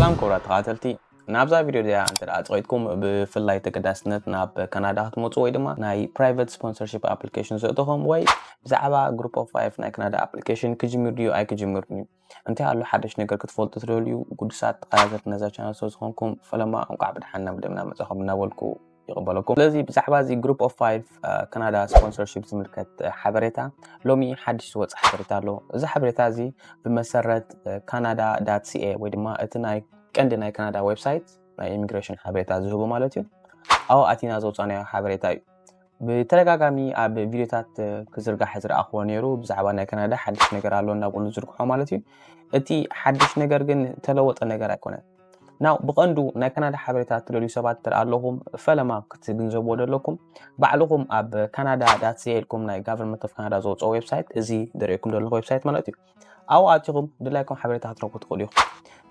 ሰላም ክቡራት ተኸታተልቲ፣ ናብዛ ቪድዮ እዚኣ እንተ ደኣ ኣጽቒጥኩም፣ ብፍላይ ተገዳስነት ናብ ካናዳ ክትመጹ ወይ ድማ ናይ private sponsorship application ዘእተኹም ወይ ብዛዕባ group of five ናይ ካናዳ application ክጅምር ድዩ ኣይክጅምርን እዩ፣ እንታይ ኣሎ ሓደሽ ነገር ክትፈልጡ ትደልዩ ግዱሳት ተኸታተልቲ ነዛ ቻነል ስለ ዝኾንኩም፣ ፈለማ እንቋዕ ብደሓን ናብ ደምና መጻኹም እናበልኩ ይቕበለኩም። ስለዚ ብዛዕባ እዚ group of five ካናዳ sponsorship ዝምልከት ሓበሬታ ሎሚ ሓድሽ ዝወጽእ ሓበሬታ ኣሎ። እዚ ሓበሬታ እዚ ብመሰረት ካናዳ ዳት ሲ ኤ ወይ ድማ እቲ ናይ ቀንዲ ናይ ካናዳ ዌብሳይት ናይ ኢሚግሬሽን ሓበሬታ ዝህቡ ማለት እዩ። ኣብኡ ኣቲና ዘውጻናዮ ሓበሬታ እዩ። ብተደጋጋሚ ኣብ ቪድዮታት ክዝርጋሕ ዝረኣኽዎ ነይሩ። ብዛዕባ ናይ ካናዳ ሓድሽ ነገር ኣሎ እናበሉ ዝዝርግሖ ማለት እዩ። እቲ ሓድሽ ነገር ግን ተለወጠ ነገር ኣይኮነን። ናው ብቐንዱ ናይ ካናዳ ሓበሬታ ትደልዩ ሰባት እንተ ኣለኹም፣ ፈለማ ክትግንዘብዎ ዘለኩም፣ ባዕልኹም ኣብ ካናዳ ዳት ሲ ኤ ኢልኩም ናይ ጋቨርንመንት ኦፍ ካናዳ ዘውፅኦ ዌብሳይት፣ እዚ ደሪእኩም ዘለኹ ዌብሳይት ማለት እዩ። ኣብኡ ኣቲኹም ድላይኩም ሓበሬታ ክትረኽቡ ትኽእሉ ኢኹም።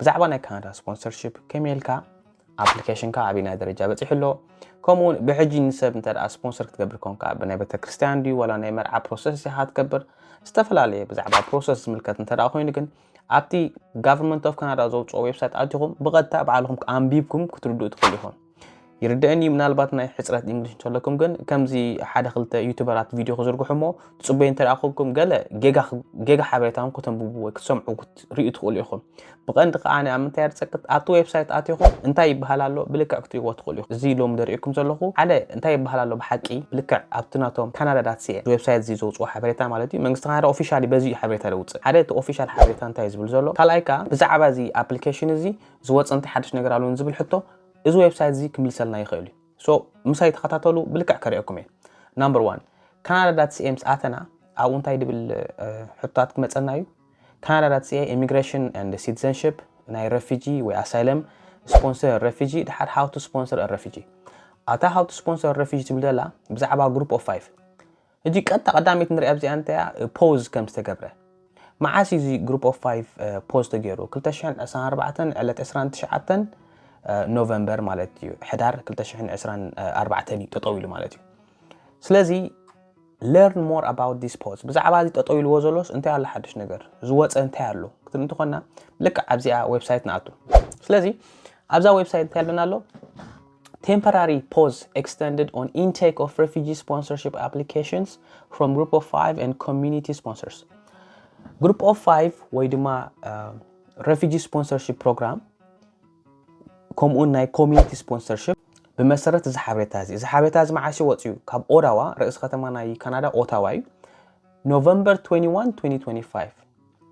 ብዛዕባ ናይ ካናዳ ስፖንሰርሺፕ ከመይ ኢልካ ኣፕሊኬሽንካ ኣበየናይ ደረጃ በፂሑ ኣሎ፣ ከምኡ እውን ብሕጂ ንሰብ እንተ ደኣ ስፖንሰር ክትገብር ኮንካ ብናይ ቤተክርስትያን ድዩ ዋላ ናይ መርዓ ፕሮሰስ ኢኻ ትገብር፣ ዝተፈላለየ ብዛዕባ ፕሮሰስ ዝምልከት እንተ ደኣ ኮይኑ ግን ኣብቲ ጋቨርንመንት ኦፍ ካናዳ ዘውፅኦ ዌብሳይት ኣቲኹም ብቐጥታ ባዕልኹም ኣንቢብኩም ክትርድኡ ትኽእሉ ኢኹም። ይርደአኒ ምናልባት ናይ ሕፅረት እንግሊሽ እንተለኩም ግን ከምዚ ሓደ ክልተ ዩቱበራት ቪድዮ ክዝርግሑ እሞ ትፅበዩ እንተ ደኣ ኮንኩም ገለ ጌጋ ጌጋ ሓበሬታ እውን ከተንብቡ ወይ ክትሰምዑ ክትርእዩ ትኽእሉ ኢኹም። ብቐንዲ ከኣ ኣብ ምንታይ ይርጸቅጥ ኣብቲ ዌብሳይት ኣቲኹም እንታይ ይበሃል ኣሎ ብልክዕ ክትርእይዎ ትኽእሉ ኢኹም። እዚ ሎም ደርእየኩም ዘለኹ ሓደ እንታይ ይበሃል ኣሎ ብሓቂ ብልክዕ ኣብቲ ናቶም ካናዳ ዳት ሲ ኤ ዌብሳይት እዚ ዘውፅኦ ሓበሬታ ማለት እዩ። መንግስቲ ካናዳ ኦፊሻሊ በዚ እዩ ሓበሬታ ደውፅእ። ሓደ እቲ ኦፊሻል ሓበሬታ እንታይ እዩ ዝብል ዘሎ፣ ካልኣይ ከኣ ብዛዕባ እዚ ኣፕሊኬሽን እዚ ዝወፀ እንታይ ሓድሽ ነገር ኣሎ ንዝብል ሕቶ እዚ ዌብሳይት እዚ ክምልሰልና ይኽእል እዩ። ሶ ምሳይ ተኸታተሉ ብልክዕ ከርእየኩም እየ። ናምበር ዋን ካናዳ ዳት ሲ ኤ ምስ ኣተና ኣብኡ እንታይ ድብል ሕቶታት ክመፀና እዩ። ካናዳ ዳት ሲ ኤ ኢሚግሬሽን ኤንድ ሲቲዘንሽፕ ናይ ረፊጂ ወይ ኣሳይለም ስፖንሰር ረፊጂ ድሓር how to sponsor a refugee። ኣታ how to sponsor a refugee ትብል ዘላ ብዛዕባ ግሩፕ ኦፍ ፋይቭ። ሕጂ ቀጥታ ቀዳመይቲ ንሪኣ ኣብዚኣ እንታይ እያ ፖዝ ከም ዝተገብረ። መዓስ እዩ እዚ ግሩፕ ኦፍ ፋይቭ ፖዝ ተገይሩ? ክልተ ሽሕን ዕስራን ኣርባዕተን ዕለት ዕስራን ትሽዓተን ኖቨምበር ማለት እዩ፣ ሕዳር ክልተ ሽሕን ዕስራን ኣርባዕተን እዩ ጠጠው ኢሉ ማለት እዩ። ስለዚ learn more about this pause። ብዛዕባ እዚ ጠጠው ኢልዎ ዘሎስ እንታይ ኣሎ ሓድሽ ነገር ዝወፀ እንታይ ኣሎ ክትብል እንተኾና ልክዕ ኣብዚኣ ዌብሳይት ንኣቱ። ስለዚ ኣብዛ ዌብሳይት እንታይ ኣለና ኣሎ? Temporary pause extended on intake of refugee sponsorship applications from group of five and community sponsors። ግሩፕ ኦፍ ፋይቭ ወይ ድማ ረፊጂ ስፖንሰርሺፕ ፕሮግራም ከምኡውን ናይ ኮሚኒቲ ስፖንሰርሽፕ ብመሰረት እዚ ሓበሬታ እዚ። እዚ ሓበሬታ እዚ መዓስ እዩ ወፂኡ? ካብ ኦዳዋ፣ ርእሲ ከተማ ናይ ካናዳ ኦታዋ እዩ። ኖቨምበር ትዌንቲ ዋን፣ ትዌንቲ ትዌንቲ ፋይቭ፣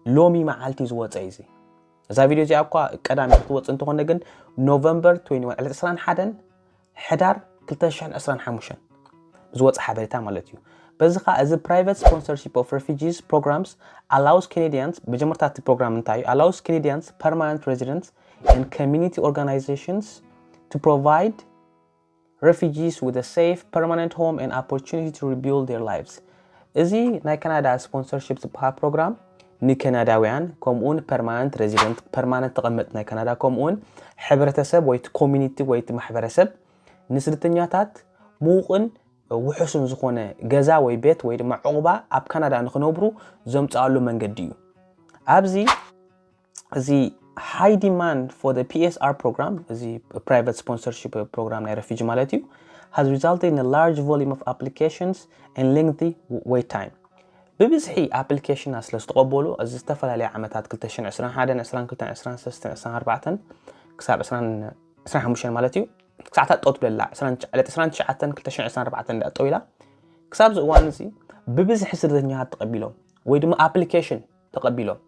ሎሚ መዓልቲ ዝወፀ እዩ እዚ። እዛ ቪድዮ እዚኣ እኳ ቀዳሚ ክትወፅእ እንተኾነ ግን ኖቨምበር ትዌንቲ ዋን፣ ዕለት ዕስራን ሓደን ሕዳር ክልተ ሽሕን ዕስራን ሓሙሽተን ዝወፀ ሓበሬታ ማለት እዩ። በዚ ኸዓ እዚ private sponsorship of refugees programs allows Canadians፣ መጀመርታ እቲ ፕሮግራም እንታይ እዩ? Allows Canadians permanent residents and community organizations to provide refugees with a safe permanent home and opportunity to rebuild their lives። እዚ ናይ ካናዳ ስፖንሰርሺፕ ዝበሃል ፕሮግራም ንካናዳውያን ከምኡውን ፐርማነንት ሬዚደንት ፐርማነንት ተቐመጥ ናይ ካናዳ ከምኡውን ሕብረተሰብ ወይ እቲ ኮሚኒቲ ወይ እቲ ማሕበረሰብ ንስደተኛታት ምዉቕን ውሑስን ዝኾነ ገዛ ወይ ቤት ወይ ድማ ዕቑባ ኣብ ካናዳ ንኽነብሩ ዘምፅኣሉ መንገዲ እዩ። ኣብዚ እዚ high demand for the P S R program፣ እዚ private sponsorship program ናይ ረፊጂ ማለት እዩ፣ has resulted in a large volume of applications and lengthy wait time። ብብዝሒ ኣፕሊኬሽናት ስለ ዝተቐበሉ እዚ ዝተፈላለየ ዓመታት ክልተ ሽሕን ዕስራን ሓደን፣ ዕስራን ክልተን፣ ዕስራን ሰለስተን፣ ዕስራን ኣርባዕተን ክሳብ ዕስራን ሓሙሽተን ማለት እዩ። ክሳዕ እታ ጠው ትብለላ ዕለት ዕስራን ትሽዓተን ክልተ ሽሕን ዕስራን ኣርባዕተን እንዳ ጠው ኢላ ክሳብ እዚ እዋን እዚ ብብዝሒ ስደተኛታት ተቐቢሎም ወይ ድማ ኣፕሊኬሽን ተቐቢሎም።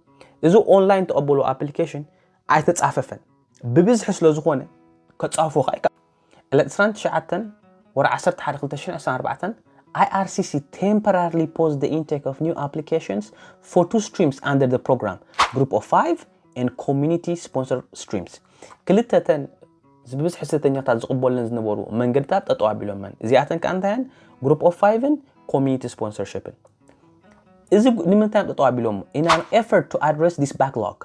እዚ ኦንላይን ተቐበሉ ኣፕሊኬሽን ኣይተጻፈፈን። ብብዝሒ ስለ ዝኾነ ከጻፍፎ ከኣ ይከኣል። ዕለት ዕስራን ትሽዓተን ወርሒ ዓሰርተ ሓደ ክልተ ሽሕን ዕስራን ኣርባዕተን I R C C temporarily paused the intake of new applications for two streams under the program, group of five and community sponsor streams። ክልተተን ብብዝሒ ስደተኛታት ዝቕበሉለን ዝነበሩ መንገድታት ጠጠው ኣቢሎመን። እዚኣተን ከኣ እንታየን? ግሩፕ ኦፍ ፋይቭን ኮሚኒቲ ስፖንሰርሽፕን። እዚ ንምንታይ እዮም ጠጠው ኣቢሎሞ? In an effort to address this backlog።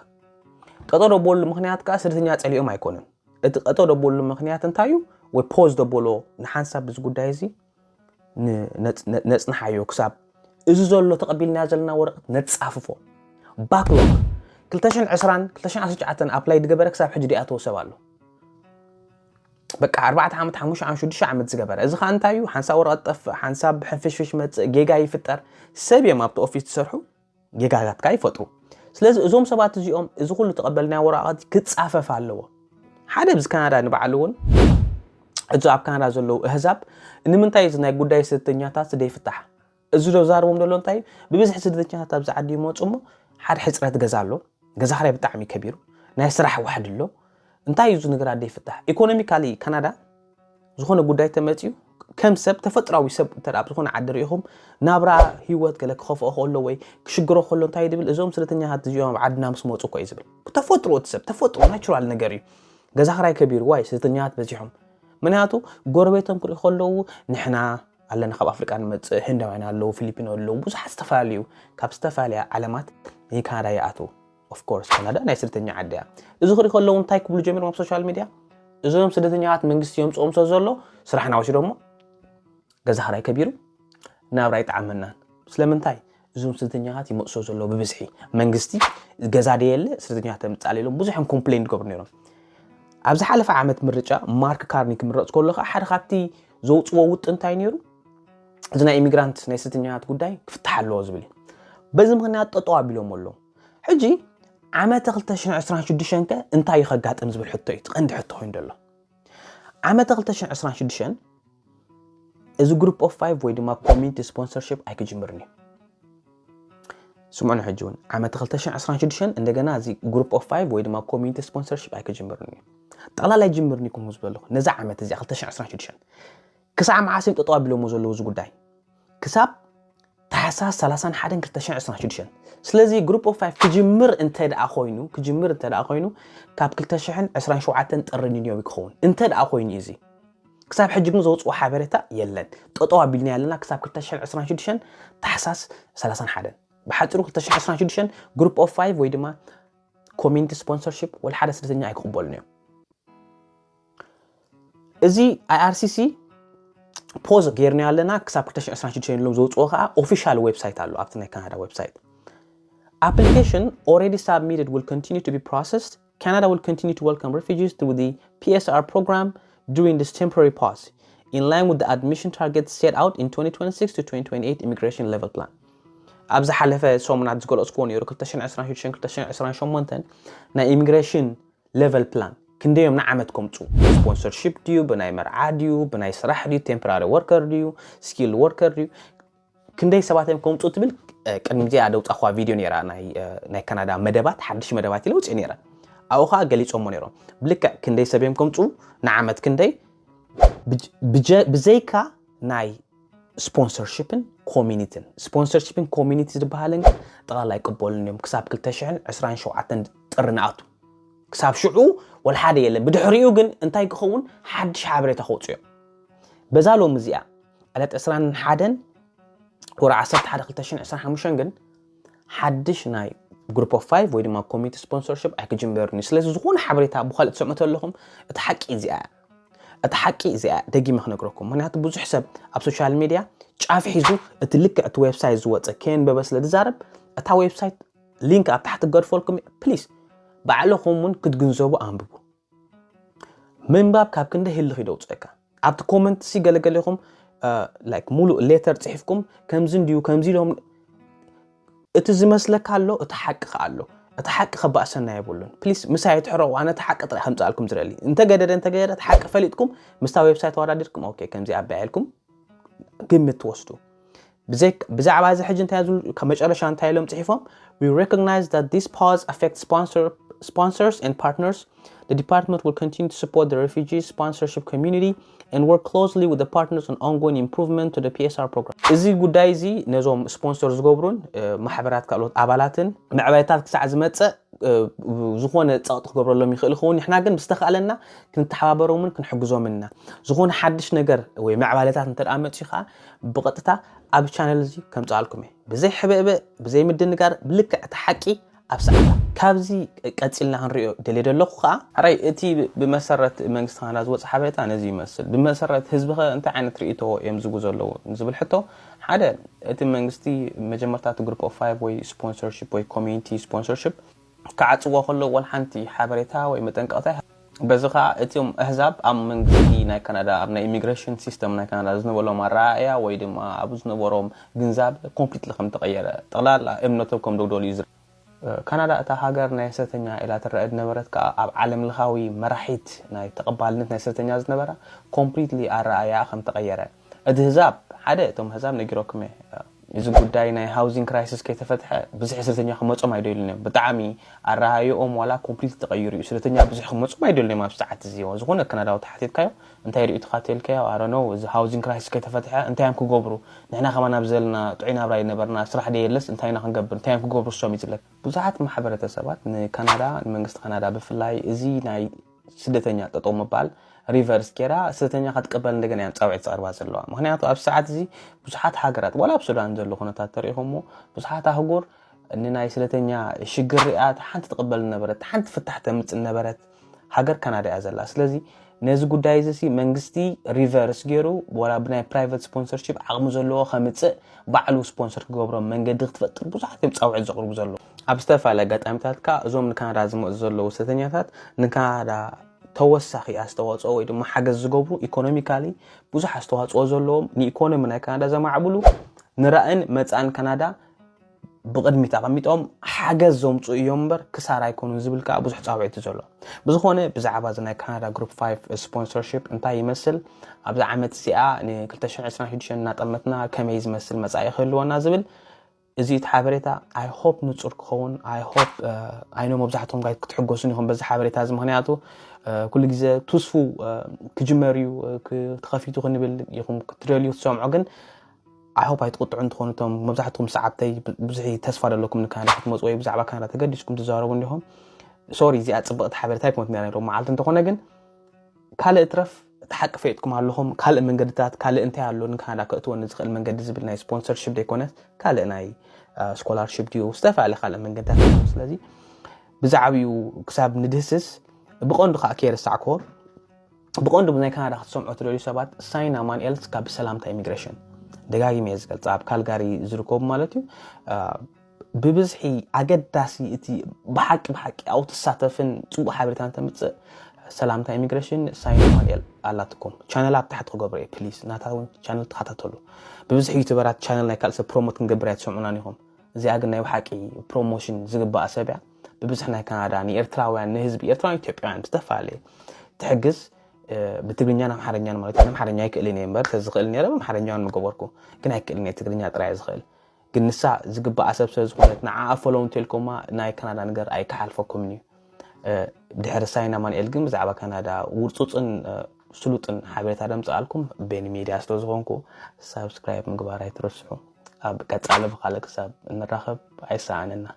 ጠጠው ደበሉ ምኽንያት ከኣ ስደተኛ ጸሊኦም ኣይኮኑን። እቲ ጠጠው ደበሉ ምኽንያት እንታይ እዩ? ወይ ፖዝ ደበሎ ንሓንሳብ ብዚ ጉዳይ እዚ ን-፣ ነጽ-፣ ነ-፣ ነጽንሓዮ ክሳብ እዚ ዘሎ ተቐቢልናዮ ዘለና ወረቐት ነጻፍፎ። ባክሎግ። ክልተ ሽሕን ዕስራን ክልተ ሽሕን ዓሰርተ ትሽዓተን ኣፕላይ ዝገበረ ክሳብ ሕጂ ደይኣተወ ሰብ ኣሎ። በቃ ኣርባዕተ ዓመት፣ ሓሙሽተ ዓመት፣ ሽዱሽተ ዓመት ዝገበረ፣ እዚ ኸዓ እንታይ እዩ? ሓንሳብ ወረቐት ጠፍእ፣ ሓንሳብ ሕንፍሽፍሽ መጽእ፣ ጌጋ ይፍጠር። ሰብ እዮም ኣብቲ ኦፊስ ዝሰርሑ፣ ጌጋታትካ ይፈጥሩ። ስለዚ እዞም ሰባት እዚኦም እዚ ኩሉ ተቐበልናዮ ወረቓቕቲ ክጻፈፍ ኣለዎ። ሓደ ኣብዚ ካናዳ ንባዕሉ እውን፣ እዚ ኣብ ካናዳ ዘለዉ ኣህዛብ ንምንታይ እዚ ናይ ጉዳይ ስደተኛታት ዘይፍታሕ? እዚ ዶ ዛርቦም ዘሎ እንታይ እዩ? ብብዝሒ ስደተኛታት ኣብዚ ዓዲ ይመፁ እሞ፣ ሓደ ሕፅረት ገዛ ኣሎ፣ ገዛ ክራይ ብጣዕሚ ከቢሩ፣ ናይ ስራሕ ዋሕዲ ኣሎ። እንታይ እዩ እዚ ነገር ኣደ ይፍታሕ? ኢኮኖሚካሊ ካናዳ ዝኾነ ጉዳይ ተመፅዩ፣ ከም ሰብ፣ ተፈጥራዊ ሰብ እንተ ኣብ ዝኾነ ዓዲ ርኢኹም፣ ናብራ ህይወት ገለ ክኸፍኦ ከሎ ወይ ክሽግሮ ከሎ እንታይ እዩ ዝብል? እዞም ስደተኛታት እዚኦም ኣብ ዓድና ምስ መፁ እኮ እዩ ዝብል። ተፈጥሮ እቲ ሰብ፣ ተፈጥሮ ናቹራል ነገር እዩ። ገዛ ክራይ ከቢሩ፣ ዋይ ስደተኛታት በዚሖም። ምክንያቱ ጎረቤቶም ክርኢ ከለዉ፣ ንሕና ኣለና ካብ ኣፍሪቃ ንመፅእ፣ ህንዳውያን ኣለዉ፣ ፊሊፒኖ ኣለዉ፣ ብዙሓት ዝተፈላለዩ፣ ካብ ዝተፈላለያ ዓለማት ንካናዳ ይኣትዉ። ኦፍኮርስ ካናዳ ናይ ስደተኛ ዓዲ እያ። እዚ ክርኢ ከለዉ እንታይ ክብሉ ጀሚሮም ኣብ ሶሻል ሚድያ? እዞም ስደተኛታት መንግስቲ የምፅኦም ስለ ዘሎ ስራሕና ወሲዶሞ፣ ገዛ ክራይ ከቢሩ፣ ናብራ ይጠዓመናን። ስለምንታይ? እዞም ስደተኛታት ይመፅሶ ዘለዉ ብብዝሒ። መንግስቲ ገዛ ደየለ፣ ስደተኛታት ተምፃእ ኢሎም ብዙሕ እዮም ኮምፕሌን ዝገብሩ ነይሮም። ኣብ ዝሓለፈ ዓመት ምርጫ ማርክ ካርኒ ክምረፅ ከሎ ከዓ ሓደ ካብቲ ዘውፅዎ ውጥን እንታይ ነይሩ? እዚ ናይ ኢሚግራንት ናይ ስደተኛታት ጉዳይ ክፍታሕ ኣለዎ ዝብል እዩ። በዚ ምኽንያት ጠጠው ኣቢሎም ኣለዉ። ሕጂ ዓመተ ክልተ ሽሕን ዕስራን ሽዱሽተን ከ እንታይ እዩ ከጋጥም ዝብል ሕቶ እዩ እቲ ቀንዲ ሕቶ ኮይኑ ዘሎ። ዓመተ ክልተ ሽሕን ዕስራን ሽዱሽተን እዚ ግሩፕ ኦፍ ፋይቭ ወይ ድማ ኮሚኒቲ ስፖንሰርሺፕ ኣይክጅምርን እዩ። ስምዑኒ ሕጂ እውን ዓመተ ክልተ ሽሕን ዕስራን ሽዱሽተን እንደገና እዚ ግሩፕ ኦፍ ፋይቭ ወይ ድማ ኮሚኒቲ ስፖንሰርሺፕ ኣይክጅምርን እዩ። ጠቕላላ ኣይጅምርን እዩ ክምኡ ዝበለኹ ነዚ ዓመት እዚኣ ክልተ ሽሕን ዕስራን ሽዱሽተን ክሳዕ መዓስ እዮም ጠጠው ኣቢሎሞ ዘለዉ እዚ ጉዳይ? ክሳብ ታሕሳስ ሰላሳን ሓደን ክልተ ሽሕን ዕስራን ሽዱሽተን። ስለዚ ግሩፕ ኦፍ ፋይቭ ክጅምር እንተ ደኣ ኮይኑ፣ ክጅምር እንተ ደኣ ኮይኑ ካብ ክልተ ሽሕን ዕስራን ሸውዓተን ጥሪ ንንዮው ክኸውን እንተ ደኣ ኮይኑ እዩ እዚ። ክሳብ ሕጂ ግን ዘውፅኦ ሓበሬታ የለን። ጠጠው ኣቢልና ኣለና ክሳብ ክልተ ሽሕን ዕስራን ሽዱሽተን ታሕሳስ ሰላሳን ሓደን። ብሓፂሩ ክልተ ሽሕን ዕስራን ሽዱሽተን ግሩፕ ኦፍ ፋይቭ ወይ ድማ ኮሚኒቲ ስፖንሰርሺፕ ወላ ሓደ ስደተኛ ኣይክቕበሉን እዮም። እዚ ኣይኣርሲሲ ፖዝ ጌርና ኣለና ክሳብ ክልተ ሽሕን ዕስራን ሽዱሽተን ኢሎም ዘውፅኦ ከዓ ኦፊሻል ዌብሳይት ኣሎ። ኣብቲ ናይ ካናዳ ዌብሳይት application already submitted will continue to be processed. Canada will continue to welcome refugees through the P S R program during this temporary pause, in line with the admission target set out in twenty twenty-six to twenty twenty-eight immigration level plan. ኣብ ዝሓለፈ ሰሙናት ዝገለፅክዎ ነይሩ ክልተ ሽሕን ዕስራን ሽዱሽተን ክልተ ሽሕን ዕስራን ሸሞንተን ናይ ኢሚግሬሽን ሌቨል ፕላን ክንደዮም ንዓመት ከምፁ ስፖንሰርሺፕ ድዩ ብናይ መርዓ ድዩ ብናይ ስራሕ ድዩ ቴምፖራሪ ወርከር ድዩ ስኪል ወርከር ድዩ ክንደይ ሰባት እዮም ከምፁ ትብል ቅድሚ እዚኣ ደውፃኳ ቪድዮ ነይራ ናይ ካናዳ መደባት ሓድሽ መደባት ኢለ ውፅእ ነይረ ኣብኡ ከዓ ገሊፆሞ ነይሮም ብልክዕ ክንደይ ሰብ እዮም ከምፁ ንዓመት ክንደይ ብዘይካ ናይ ስፖንሰርሽፕን ኮሚኒቲን ስፖንሰርሽፕን ኮሚኒቲ ዝበሃልን ጠቕላላ ኣይቅበሉን እዮም ክሳብ ክልተ ሽሕን ዕስራን ሸውዓተን ጥሪ ንኣቱ ክሳብ ሽዑ ወልሓደ የለን ብድሕሪኡ ግን እንታይ ክኸውን ሓድሽ ሓበሬታ ክወፁ እዮም በዛ ሎም እዚኣ ዕለት ዕስራን ሓደን ወር ዓሰርተ ሓደ ክልተ ሽሕን ዕስራን ሓሙሽተን ግን ሓድሽ ናይ ግሩፕ ኦፍ ፋይቭ ወይ ድማ ኮሚኒቲ ስፖንሰርሽፕ ኣይክጅምበርን እዩ ስለዚ ዝኾነ ሓበሬታ ብካልእ ትሰምዑ ተለኹም እቲ ሓቂ እዚኣ እያ እቲ ሓቂ እዚኣ ደጊመ ክነግረኩም ምክንያቱ ብዙሕ ሰብ ኣብ ሶሻል ሚድያ ጫፍ ሒዙ እቲ ልክዕ እቲ ዌብሳይት ዝወፀ ከየንበበ ስለ ዝዛረብ እታ ዌብሳይት ሊንክ ኣብ ታሕቲ ገድፈልኩም ፕሊስ ባዕልኹም እውን ክትግንዘቡ ኣንብቡ ምንባብ ካብ ክንደ ህልኽ ይደውፀካ ኣብቲ ኮመንት ሲ ገለገለ ኢኹም ሙሉእ ሌተር ፅሒፍኩም ከምዚ እንድዩ ከምዚ ኢሎም እቲ ዝመስለካ ኣሎ እቲ ሓቂ ከ ኣሎ እቲ ሓቂ ከባእሰና የብሉን ፕሊስ ምሳይ ኣይትሕረቑ ኣነ እቲ ሓቂ ጥራይ ከምፅኣልኩም ዝደሊ እንተገደደ እንተገደደ እቲ ሓቂ ፈሊጥኩም ምስታ ዌብሳይት ተወዳዲርኩም ኦኬ ከምዚ ኣቢያ ኢልኩም ግምት ትወስዱ ብዛዕባ እዚ ሕጂ እንታይ ካብ መጨረሻ እንታይ ኢሎም ፅሒፎም we recognize that this pause affects sponsor, sponsors and partners the department will continue to support the refugee sponsorship community and work closely with the partners on ongoing improvement to the P S R program. እዚ ጉዳይ እዚ ነዞም ስፖንሰር ዝገብሩን ማሕበራት ካልኦት ኣባላትን መዕበለታት ክሳዕ ዝመፀእ ዝኾነ ፀቕጢ ክገብረሎም ይኽእል ይኸውን ንሕና ግን ብዝተኽኣለና ክንተሓባበሮምን ክንሕግዞምን ኢና ዝኾነ ሓድሽ ነገር ወይ መዕባለታት እንተ መፅኡ ከዓ ብቐጥታ ኣብ ቻነል እዚ ከምፅኣልኩም እየ ብዘይ ሕብእብእ ብዘይ ምድንጋር ብልክዕ እቲ ሓቂ ኣብ ሰዓታ ካብዚ ቀፂልና ክንሪኦ ደልየ ዘለኹ ከዓ ሕራይ እቲ ብመሰረት መንግስቲ ካናዳ ዝወፅ ሓበሬታ ነዚ ይመስል ብመሰረት ህዝቢ ከ እንታይ ዓይነት ርእቶ እዮም ዝጉ ዘለዉ ዝብል ሕቶ ሓደ እቲ መንግስቲ መጀመርታ እቲ ግሩፕ ኦፍ ፋይቭ ወይ ስፖንሰርሽፕ ወይ ኮሚኒቲ ስፖንሰርሽፕ ክዓፅዎ ከለዉ ዋላ ሓንቲ ሓበሬታ ወይ መጠንቀቕታ ኣይሃ- በዚ ከዓ እቶም ኣህዛብ ኣብ መንግስቲ ናይ ካናዳ ኣብ ናይ ኢሚግሬሽን ሲስተም ናይ ካናዳ ዝነበሎም ኣረኣእያ ወይ ድማ ኣብ ዝነበሮም ግንዛብ ኮምፕሊትሊ ከም ተቐየረ ጠቕላላ እምነቶም ከም ደውደሉ እዩ ዝረ- ካናዳ እታ ሃገር ናይ ስደተኛ ኢላ ትረአ ዝነበረት ከዓ ኣብ ዓለም ለኻዊ መራሒት ናይ ተቐባልነት ናይ ስደተኛ ዝነበራ ኮምፕሊትሊ ኣረኣያ ከም ተቐየረ እቲ ህዛብ ሓደ እቶም ህዛብ ነጊሮኩም እየ እዚ ጉዳይ ናይ ሃውዚንግ ክራይሲስ ከይተፈትሐ ብዙሕ ስደተኛ ክመጾም ኣይደልን እዮም ብጣዕሚ ኣረሃይኦም ዋላ ኮምፕሊት ተቐይሩ እዩ ስደተኛ ብዙሕ ክመጾም ኣይደልን እዮም ኣብ ሰዓት እዚ ዝኾነ ካናዳዊ ተሓቲትካዮ እንታይ ርእዩ ተኻተልካዮ ኣረኖ እዚ ሃውዚንግ ክራይሲስ ከይተፈትሐ እንታይ እዮም ክገብሩ ንሕና ከማን ኣብ ዘለና ጥዑይ ናብራ ይነበርና ስራሕ ደየለስ እንታይ ኢና ክንገብር እንታይ እዮም ክገብሩ እሶም ይዝለካ ብዙሓት ማሕበረተሰባት ንካናዳ ንመንግስቲ ካናዳ ብፍላይ እዚ ናይ ስደተኛ ጠጠው ምባል ሪቨርስ ጌራ ስደተኛ ክትቀበል እንደገና እያን ፃውዒት ዘቕርባ ዘለዋ ምክንያቱ ኣብ ሰዓት እዚ ብዙሓት ሃገራት ዋላ ኣብ ሱዳን ዘሎ ኩነታት ተሪኢኹሞ ብዙሓት ኣህጉር ንናይ ስደተኛ ሽግር ሪኣ ሓንቲ ትቕበል ነበረት ሓንቲ ፍታሕ ተምፅእ ነበረት ሃገር ካናዳ እያ ዘላ ስለዚ ነዚ ጉዳይ እዚ መንግስቲ ሪቨርስ ገይሩ ወላ ብናይ ፕራይቨት ስፖንሰርሺፕ ዓቕሚ ዘለዎ ከምፅእ ባዕሉ ስፖንሰር ክገብሮም መንገዲ ክትፈጥር ብዙሓት እዮም ፃውዒት ዘቕርቡ ዘለዉ ኣብ ዝተፈላለየ ኣጋጣሚታት ከዓ እዞም ንካናዳ ዝመፁ ዘለዉ ስደተኛታት ንካናዳ ተወሳኺ ኣስተዋፅኦ ወይ ድማ ሓገዝ ዝገብሩ ኢኮኖሚካሊ ብዙሕ ኣስተዋፅኦ ዘለዎም ንኢኮኖሚ ናይ ካናዳ ዘማዕብሉ ንራእን መፃን ካናዳ ብቕድሚት ኣቐሚጦም ሓገዝ ዘምፅኡ እዮም እምበር ክሳራ ኣይኮኑን ዝብል ከዓ ብዙሕ ፃውዒት እዩ ዘሎ ብዝኾነ ብዛዕባ እዚ ናይ ካናዳ ግሩፕ ፋይቭ ስፖንሰርሺፕ እንታይ ይመስል ኣብዚ ዓመት እዚኣ ን226 እናጠመትና ከመይ ዝመስል መፃኢ ክህልወና ዝብል እዚ እቲ ሓበሬታ I hope ንፁር ክኸውን I hope I know መብዛሕትኹም ጋይ ክትሕጎሱን ኢኹም በዚ ሓበሬታ እዚ ምክንያቱ ኩሉ ግዜ ቱስፉ ክጅመር እዩ ተኸፊቱ ክንብል ኢኹም ክትደልዩ ትሰምዖ ግን I hope ኣይትቁጥዑ እንትኾኑ እቶም መብዛሕትኹም ሰዓብተይ ብዙሕ ተስፋ ዘለኩም ንካናዳ ክትመፁ ወይ ብዛዕባ ካናዳ ተገዲስኩም ትዛረቡ እንዲኹም ሶሪ እዚኣ ፅብቕቲ ሓበሬታ ኣይኮነት ነራ ሎም መዓልቲ እንተኾነ ግን ካልእ ትረፍ እቲ ሓቂ ፈይጥኩም ኣለኹም ካልእ መንገድታት ካልእ እንታይ ኣሎ ንካናዳ ከእትወኒ ዝኽእል መንገዲ ዝብል ናይ ስፖንሰርሽፕ ዘይኮነስ ካልእ ናይ ስኮላርሽፕ ድዩ ዝተፈላለየ ካልእ መንገድታት ኣለዉ ስለዚ ብዛዕባኡ ክሳብ ንድህስስ ብቐንዱ ከዓ ከየረሳዕክዎ ብቐንዱ ናይ ካናዳ ክትሰምዖ ትደልዩ ሰባት ሳይን ኣማንኤል ካብ ሰላምታ ኢሚግሬሽን ደጋጊመ እየ ዝገልፃ ኣብ ካልጋሪ ዝርከቡ ማለት እዩ ብብዝሒ ኣገዳሲ እቲ ብሓቂ ብሓቂ ኣብኡ ትሳተፍን ፅቡቅ ሓበሬታ እንተምፅእ ሰላምታ ኢሚግሬሽን ሳይን ማንኤል ኣላትኩም ቻነል ኣብ ታሕቲ ክገብሮ እየ ፕሊዝ ናታ እውን ቻነል ተኸታተሉ ብብዝሒ ዩቱበራት ቻነል ናይ ካልእ ሰብ ፕሮሞት ክንገብር እያ ትሰምዑናን ኢኹም እዚኣ ግን ናይ ብሓቂ ፕሮሞሽን ዝግባኣ ሰብ እያ ብብዝሒ ናይ ካናዳ ንኤርትራውያን ንህዝቢ ኤርትራውያን ኢትዮጵያውያን ዝተፈላለየ ትሕግዝ ብትግርኛን ኣምሓርኛን ማለት እዩ ኣምሓርኛ ኣይክእልን እየ እምበር ተዝኽእል ነረ ኣምሓርኛውን ምገበርኩ ግን ኣይክእልን እየ ትግርኛ ጥራይ ዝኽእል ግን ንሳ ዝግባኣ ሰብ ስለ ዝኾነት ንዓኣ ፈለው እንተልኩማ ናይ ካናዳ ነገር ኣይከሓልፈኩምን እዩ ድሕሪ ሳይን ኣማንኤል ግን ብዛዕባ ካናዳ ውርፁፅን ስሉጥን ሓበሬታ ደምፅኣልኩም ቤኒ ሜድያ ስለ ዝኾንኩ ሳብስክራይብ ምግባር ኣይትረስዑ ኣብ ቀፃሊ ብካልእ ክሳብ እንራኸብ ኣይሰኣነና